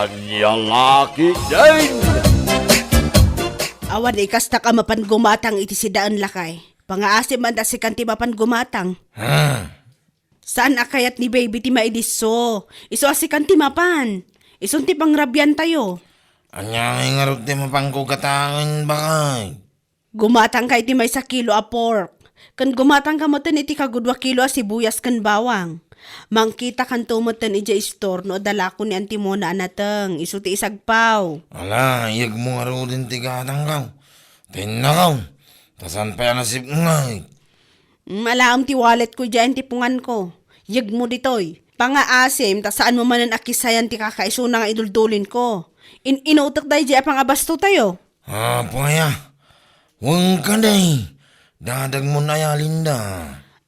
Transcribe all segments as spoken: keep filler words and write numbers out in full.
Ania la ketdin? Awan ikastak a mapan gumatang iti sidaen, lakay. Pangaasim man ta sikan ti mapan gumatang. Ha? Saan a kayat ni baby ti maidisso? Isu a sikan ti mapan. Isun ti pangrabiantayo. Ania ngay ngarud ti mapanko gatangen, bakay? Gumatangka iti maysa kilo a pork, ken gumatangka metten iti kagudua kilo a sibuyas ken bawang. Mangkitakanto metten idiay istor no adda lako ni Auntie Mona a nateng, isu ti isagpaw. Ala, iyegmo ngaruden ti gatangko. Tinnakaw, ta saan pay a nasipnget. Mm, alaem ti walletko idiay antipunganko. Iyegmo ditoy. Pangaasim, ta saanmo manen a kisayan ti kakaisuna nga iduldulinko. In-inutek daydiay a pangabastotayo. Apo aya, wen kadi, dadagmon aya, Linda.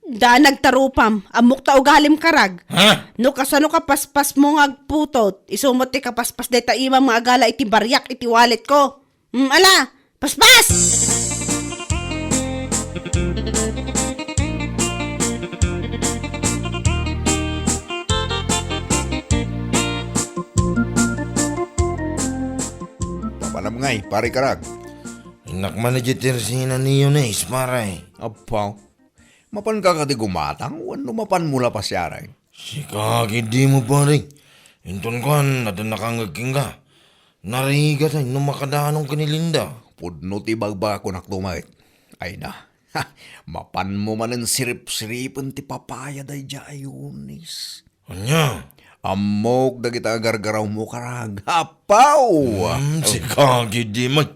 Da nagtarupam, ammok ta ugalim karag. Ha? No kasano kapaspasmo nga agputot, isu met ti kapaspas dayta imam nga agala iti bariak iti walletko. Mm, ala, paspas! Mapanam ngay, pare karag. Innak man idiay tersina ni Eunice, pare. Apo, mapanka kadi gumatang wenno mapanmo la pasiareng? Sika ketdi met, pare. Inton kuan, adda nakangngeg kenka. Narigat ay no makadanon ken ni Linda. Pudno ti bagbagakonak met. Ay na. Ha, mapanmo manen siripsiripen ti papaya daydiay a Eunice. Ania? Ammok dagita a gargarawmo karag. Apaw! Hmm, sika ketdi met.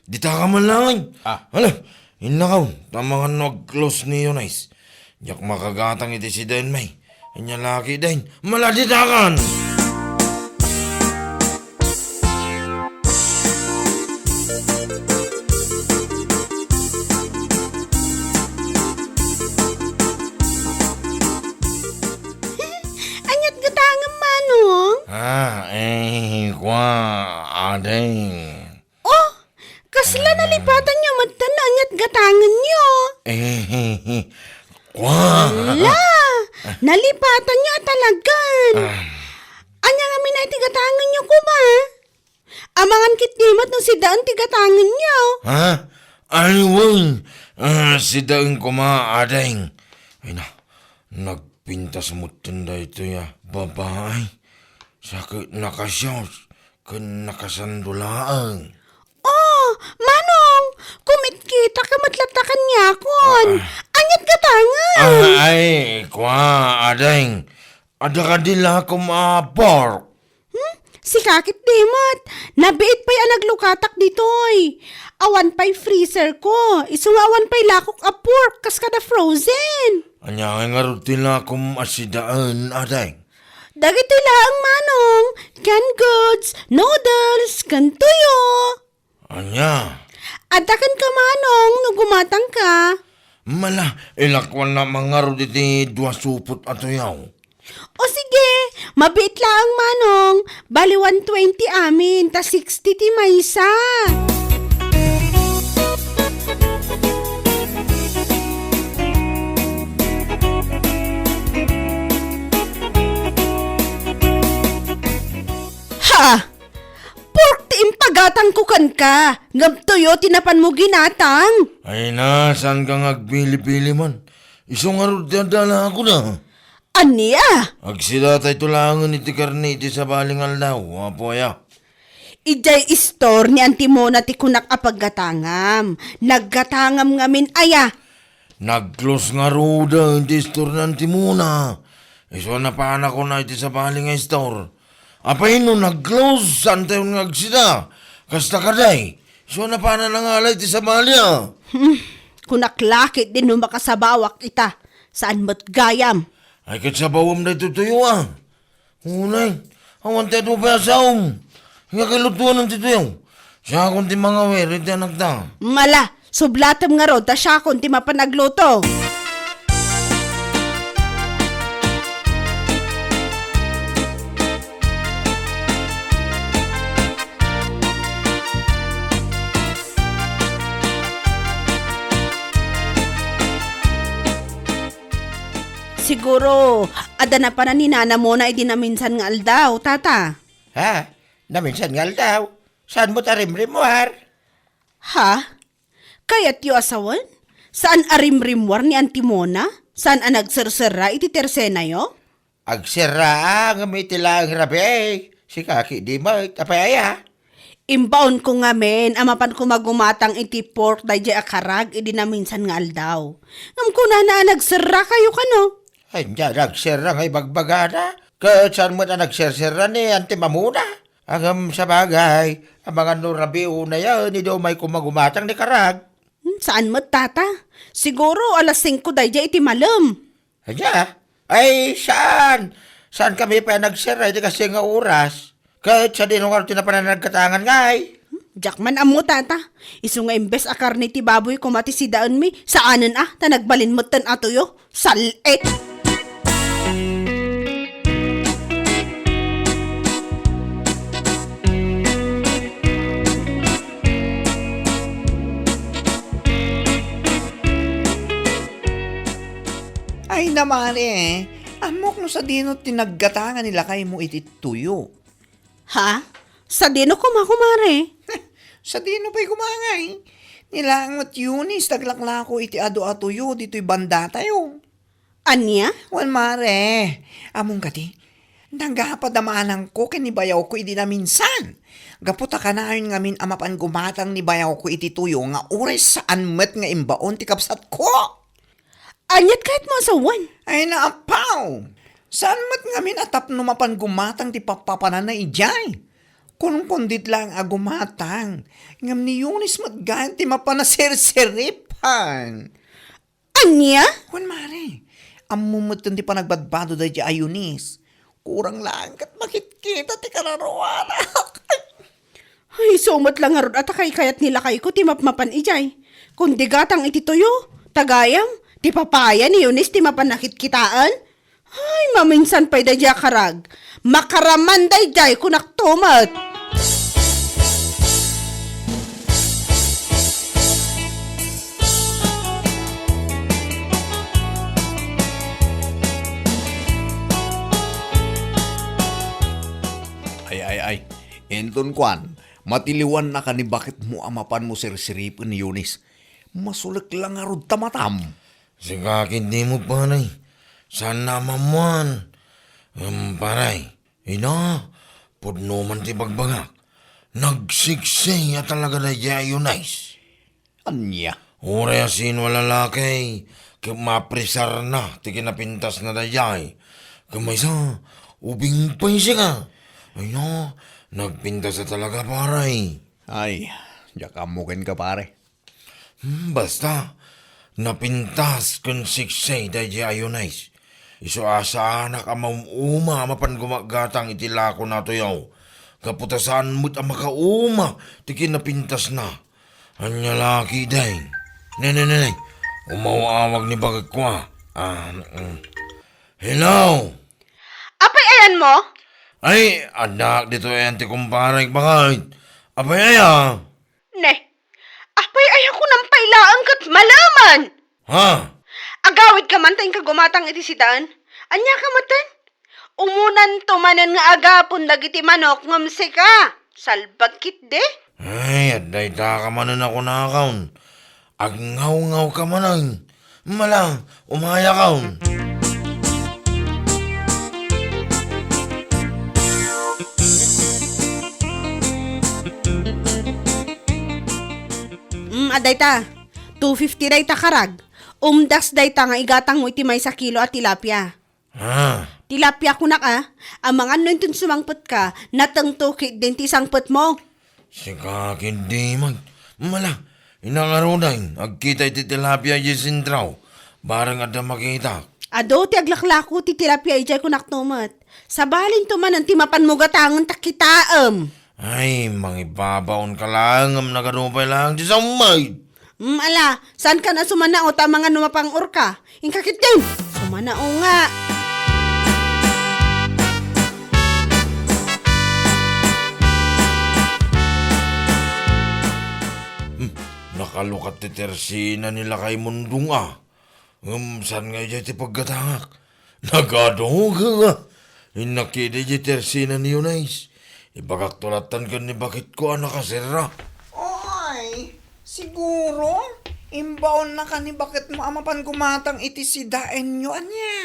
Ditaka man laeng. Ah. Ala, innakaw, ta amangan no ag-close ni Eunice. Diak makagatang iti sidaen, may. Ania la ketdin, maladitakan! Aniat gatangem, Manong? Ah, eh, kua, ading. Oh, kasla nalipatanyo met no aniat gatangenyo? Eh, kua. Ala, nalipatanyo a talagan. Ah. Ania ngamin a iti gatangenyo koma? Amangan ketdi met no sidaen ti gatangenyo. Ha? Ay, wen. Ah, sidaen koma, ading. Ay na, nagpintas metten daytoy a babai. Sa ket nakasios ken nakasando laeng. Oh, Manong, kumitkita ka met latta kaniakon. Ah. Aniat gatangen? Ah, ay, kua, ading. Adda kadi lakom a pork? Hmm? Sika ketdi met. Nabiit pay a naglukatak ditoy. Awan pay freezer ko. Isu nga awan pay lakok a pork kas kada frozen. Ania ngay ngarud ti lakom a sidaen, ading? Dagitoy laeng, Manong, canned goods, noodles, ken tuyo. Ania? Adda kenka, Manong, no gumatangka. Mala, ilakuanna man ngarud iti dua supot a tuyaw. O sige, mabiit laeng, Manong. Bali one twenty amin, ta sixty ti maysa. Ha! Pork ti impagatangko kenka, ngem tuyo ti napanmo ginatang. Ay na, saanka nga agpili-pili man? Isu ngarud ti adda lakoda. Ania? Agsidatayto laengen iti karne iti sabali nga aldaw, apo aya. Idiay istor ni Auntie Mona ti kunak a paggatangam. Naggatangam ngamin aya. Nag-close ngaruden ti istor ni Auntie Mona. Isu a napanakon iti sabali nga istor. Apay no nag-close, saantayon nga agsida? Kasta kadi, isu a napanan nangala iti sabali a. Hmm, kunak la ketdi no makasabawak ita. Saan met gayam? Ay, ket sabawem daytoy tuyo a. Unay, awan ti adu pay a saom. Nga kay lutuanen ti tuyo. Siakon ti mangawir iti anakta. Mala, sublatem ngarud ta siakon ti mapan agluto. Siguro, adda napanan ni Nana Mona idi naminsan nga aldaw, Tata. Ha? Naminsan nga aldaw, saan met a rimrimmuar? Ha? Kayatyo a sawen? Saan a rimrimmuar ni Auntie Mona? Saan a nagserserra iti tersenayo? Agserra, ngem iti laeng rabii, sika ketdi met, apay aya? Imbaonko ngamin a mapanko magumatang iti pork daydiay a karag idi naminsan nga aldaw. Ngem kunana a nagserrakayo kano? Ania, nagserra nga ibagbagana? Ket saan met a nagserserra ni Auntie Mona? Ngem sabagay, amangan no rabii unayen, idi umayko magumatang ni karag. Hmm, saan met, Tata? Siguro alas singko daydiay iti malem. Ania? Ay, saan? Saankami pay a nagserra iti kastoy nga oras? Ket sadino ngarud ti napan a naggatangan ngay? Diak man ammo, Tata. Isu nga imbes a karne ti baboy koma ti sidaenmi, saanen a, ta nagbalin metten a tuyo. Sal-it! Ay, namari, ammok no sadino ti naggatangan ni lakaymo iti tuyo. Ha? Sadino koma, kumare? Sadino pay koma ngay? Ni laeng met Eunice ti aglaklako iti adu a tuyo ditoy bandatayo. Ania? Wen, mare, ammom kadi, nagapad a maanangko ken ni bayawko idi naminsan. Gapu ta kanayon ngamin a mapan gumatang ni bayawko iti tuyo nga uray saan met nga imbaon ti kabsatko. Aniat kayatmo a sawen? Ay, naapaw! Saan met ngamin a tapno mapan gumatang ti pappapananna idiay? Kunkundiet laeng a gumatang, ngem ni Eunice met gayam ti mapan a serseripan. Ania? Wen, mare, ammom metten ti panagbadbado daydiay a Eunice. Kurang laeng ket makitkita ti kararuanak. Ay, isu met la ngarud a ta kaykayat ni lakayko ti mapmapan idiay. Kundi gatang iti tuyo, ta gayam, ti papaya ni Eunice ti mapan a kitkitaen. Ay, maminsan pay daydiay a karag. Makaraman daydiay, kunakto met. Ay, ay, ay. Inton kuan, matiliwannaka ni baketmo a mapanmo serseripen ni Eunice. Masulek la ngarud ta matam. Sika ketdi met, pare. Saan a maammuan. Em, pare, ina, pudno man ti bagbagak. Nagsiksay a talaga daydiay a Eunice. Ania? Uray a sino a lalaki, ket mapresarna ti kinapintasna daydiay. Ket maysa, ubing pay sika. Ay na, nagpintas a talaga, pare. Ay, diak ammo kenka, pare. Hmm, basta, napintas ken siksay daydiay a Eunice. Isu a saanak a maum-uma a mapan gumaggatang iti lakona a tuyo. Gapu ta saan met a makauma ti kinapintasna. Ania la ketdi? Ne, ne, ne, ne. Umaw-awag ni baketko a. Ah, mm. Hello? Apay ayanmo? Ay, addaak ditoy ayan ti kumparek, baket. Apay aya? Ne, apay aya kunam pay laeng ket malemen? Ha? Agawidka man ta inka gumatang iti sidaen? Aniaka metten? Umunanto manen nga agapon dagiti manok ngem sika, salbag ketdi? Ay, adda itaka manen a kunakon. Agngawngawka manen. Mala, umayakon. Mm, adda ita. Two fifty dayta karag. Umdas dayta nga igatangmo iti maysa kilo a tilapia. Ah. Tilapia kunak a, amangan no inton sumangpetka, natengto ketdin ti sangpetmo. Sika ketdi met. Mala, inangaruden, agkita iti tilapia idiay sentro. Bareng adda makita. Adu ti aglaklako ti tilapia idiay kunakto met. Sabalinto manen ti mapanmo gatangen ta kitaem. Ay, mangibabaonka laeng ngem nagadu pay laeng ti sammay. Mm, ala, saankan a sumanao ta amangan no mapangngaorka? Inka ketdin! Sumanao nga! Hmm, nakalukat ti tersina ni Lakay Mundong a. Ngem saan nga idiay ti paggatangak? Nagadu nga. Innak idi ti tersina ni Eunice. Ibagakto lattan ken ni baketko a nakaserra. Oy, siguro, imbaonnaka ni baketmo a mapan gumatang iti sidaenyo, ania?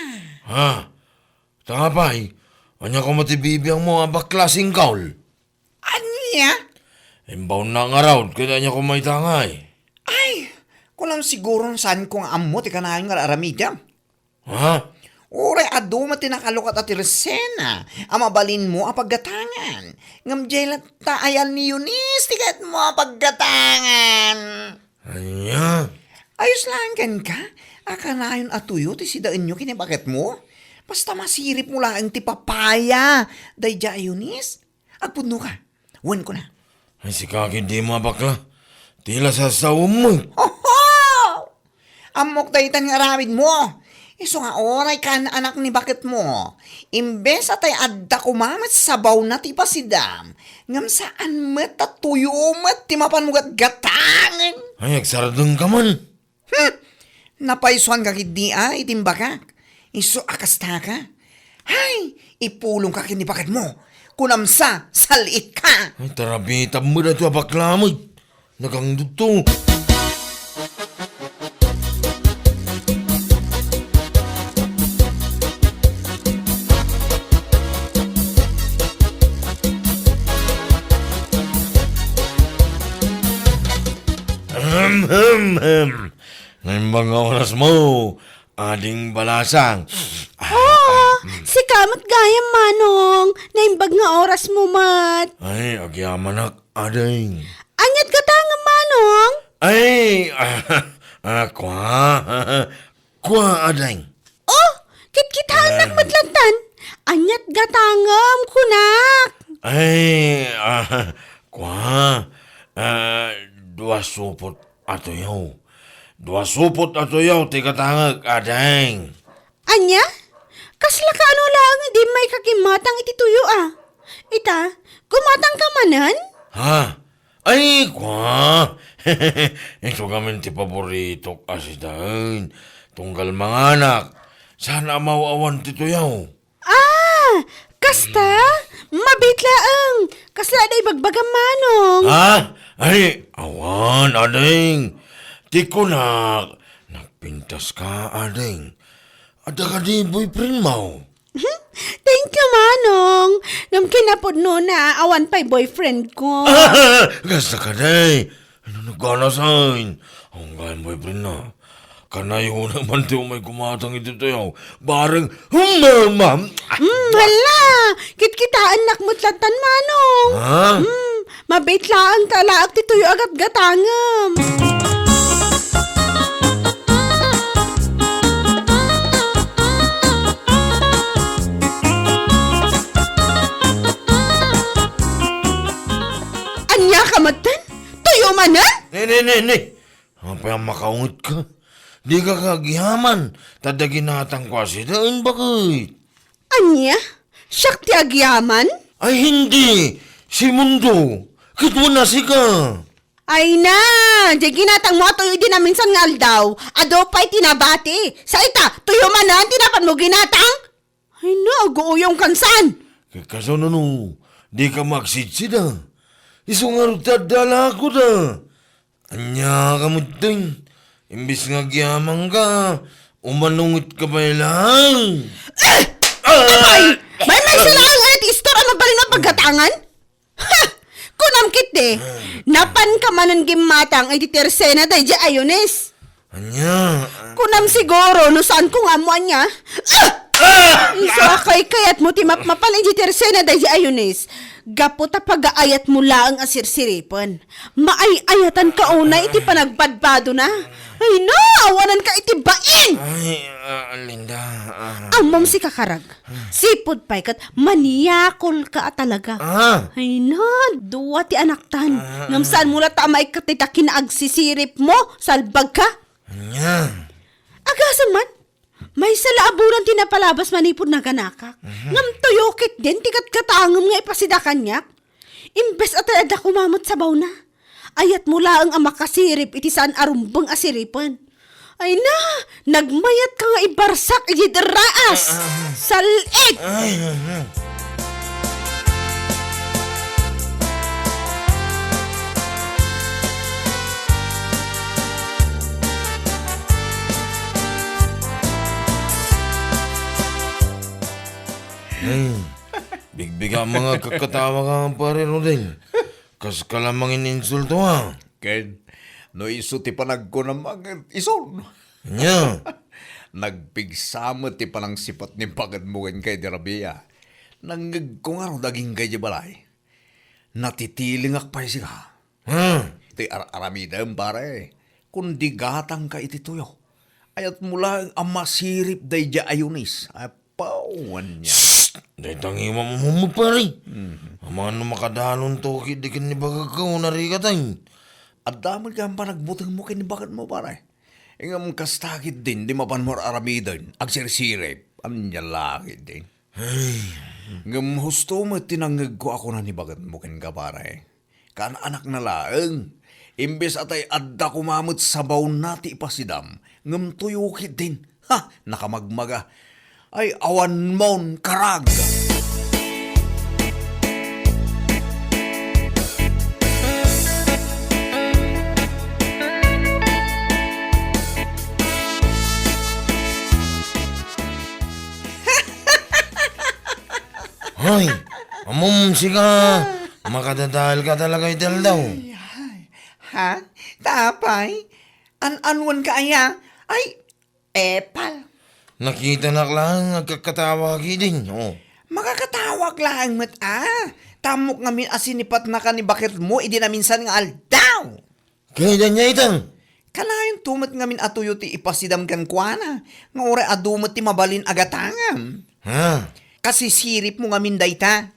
Ha? Ta apay, ania koma ti bibiangmo a bakla, singkaw? Ania? Imbaonna ngarud, ket ania koma ita ngay? Ay, kunam siguro no saanko nga ammo ti kanayon nga ar-aramidem. Ha? Uray adu met ti nakalukat a tersena a mabalinmo a paggatangan. Ngem diay latta ayan ni Eunice ti kayatmo a paggatangan. Ania? Ayos laeng kenka a kanayon a tuyo ti sidaenyo ken ni baketmo. Basta masiripmo laeng ti papaya daydiay a Eunice. Agpudnoka. Wen kuna. Ay, sika ketdi, a bakla. Ti la sasaom. Oho! Ammok daytan nga aramidmo. Isu nga uray kaan-anak ni baketmo. Imbes a tay adda koma met sabawna ti pasidam, ngem saan met ta tuyo met ti mapanmo gatgatangen. Ay, agsardengka man. Hmm! Napaysuanka ketdi a iti imbagak. Isu a kastaka. Hay, ipulongka ken ni baketmo. Kunam sa, sal-itka. Ay, tarabitam met daytoy a bakla met. Nagangdudto. Ahem, hem, hem. Naimbag nga orasmo, Ading Balasang. Ah, sika met gayam, Manong. Naimbag nga orasmo met. Ay, agyamanak, Ading. Aniat gatangem, Manong? Ay, ah, ah, kua. Kua, Ading. Oh, kitkitaennak met lattan. Aniat gatangem, kunak. Ay, ah, kua. Ah, dua supot a tuyo. Dua supot a tuyo ti gatangek, Ading. Ania? Kasla kaano laeng idi immayka gimmatang iti tuyo a? Ita, gumatangka manen? Ha? Ay, kua! Isu ngamin ti paboritok a sidaen. Tunggal manganak, saan a maw-awan ti tuyo. Ah, kasta? Mabiit laeng. Kasla adda ibagbagam, Manong. Ha? Ay, awan, Ading. Ti kunak, nagpintaska, Ading. Adda kadi boyfriendmo? Thank you, Manong. Ngem kinapudnona, awan pay boyfriendko. Kasta kadi. Ano nagkanasan? Ang gayam boyfriend na. Kanayon man ti umay gumatang iti tuyo. Bareng humama. Hmm, hala! Kitkitaennak met lattan, Manong. Ha? Hmm, mabiit laeng ta alaek ti tuyo a gatgatangem. Ania ka metten? Tuyo manen? Ne, ne, ne, ne. Apay a makaunget ka? Dika agyaman, ta adda ginatangko a sidaen, baket. Ania? Siak ti agyaman? Ay, hindi. Si Mundo. Ket wen a sika. Ay na, di ginatangmo a tuyo idi naminsan nga aldaw. Adu pay ti nabati. Sa ita, tuyo manen ti napanmo ginatang? Ay na, aguuyong kansan. Ket kasano no, dika agsidsida. Isu ngarud ti adda alaekda. Ania ka metten? Imbes nga agyamanka, umanungetka pay laeng. Eh! Ah! Apay! Maymaysa laeng aya ti istor a mabalin a paggatangan? Ha! Kunam ketdi, napanka manen gimmatang iti tersena daydiay a Eunice. Ania? Kunam siguro no saanko nga ammo ania. Ah! Ah! Isu a kaykayatmo ti mapmapan iti tersena daydiay a Eunice. Gapu ta pagaayatmo laeng a sirsiripen. Maay-ayatanka unay iti panagbadbadona. Ay na, awananka iti bain! Ay, ah, Linda, ah. Ammom, sika karag. Sipud pay ket maniakolka a talaga. Ah. Ay na, dua ti anaktan. Ah. Ngem saanmo latta a maikkat dayta kinaagsisiripmo, salbagka. Ania? Agasem man, maysa la a bulan ti napalabas manipud naganakak. Mhm. Ngem tuyo ketdin ti gatgatangem nga ipasida kaniak. Imbes a tay adda koma met sabawna, ayatmo laeng a makasirip iti saan a rumbeng a siripen. Ay na, nagmayatka nga ibarsak iti derraas. Ah, ah, ah. Sal-it! Ay, ah, ah. Bigbiga mga kakatawa ka, pare Rodel. Kas ka lamang ininsulto, ha? Ken, no isu ti panagkunam, ket isun. Nya? Nagpigsa met ti panangsipat ni baket mo ken kay di Rabia. Nangngegko ngarud agingga idiay balay. Natitilingak pay sika. Ha? Ti ar-aramidem, pare. Kundi gatangka iti tuyo. Ayat mo laeng a masirip daydiay a Eunice. Apaw, ania. Shh! Dayta ngiwam mo, pare. Mhm. Amangan no makadalon to, ket di ken ni bagagko, narikatay. Adda met gayam panagbuteng mo ken ni baket mo, pare. Ngem kasta ket din, di mapan mo ar-aramiden, agsirsirip. Ania la ket din. Ay. Ngem husto met ti nangngegko a kuna ni baket mo kenka, pare. Kaan-anakna laeng. Imbes a tay adda koma met sabawna ti ipasidam, ngem tuyo ketdin. Ha! Nakamagmaga. Ay, awan mon karag! Hoy, ammom sika, makadadael ka talaga iti aldaw. Ay, ay. Ha? Tapay? An-anuan ka aya? Ay, epal. Nakitanak laeng agkakatawa ketdin, oh. Makakatawag laeng met, ah. Tammok ngamin a sinipatnaka ni baket mo idi naminsan nga aldaw. Kayat ania ita? Kanayon to met ngamin a tuyo ti ipasidam kenkuana, nga uray adu met ti mabalin a gatangam. Ha? Kasisirip mo ngamin dayta.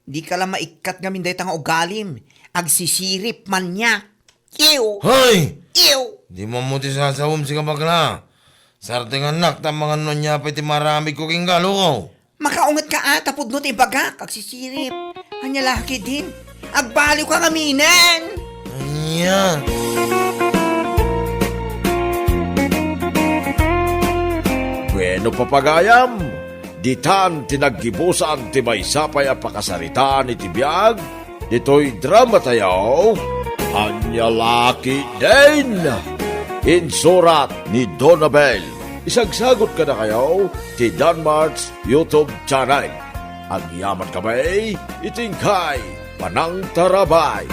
Dika la maikkat ngamin dayta nga ugalim. Agsisirip, maniak. Ew! Hoy! Ew! Di mo ammo ti sasawem, sika bakla. Sartengannak, ta amangan no ania pay ti maaramidko kenka, lukaw. Makaunget ka, a, ta pudno ti ibagak, agsisirip. Ania la ketdin? Agbaliw ka ngaminen! Ania? Bueno, papagayam, ditan ti naggibusan ti maysa pay a pakasaritaan iti biag ditoy dramatayo, Ania la ketdin. Insurat ni Donabel. Isagsagut kadakayo ti Danmart's YouTube channel. Agyaman kami iti inkay panangtarabay.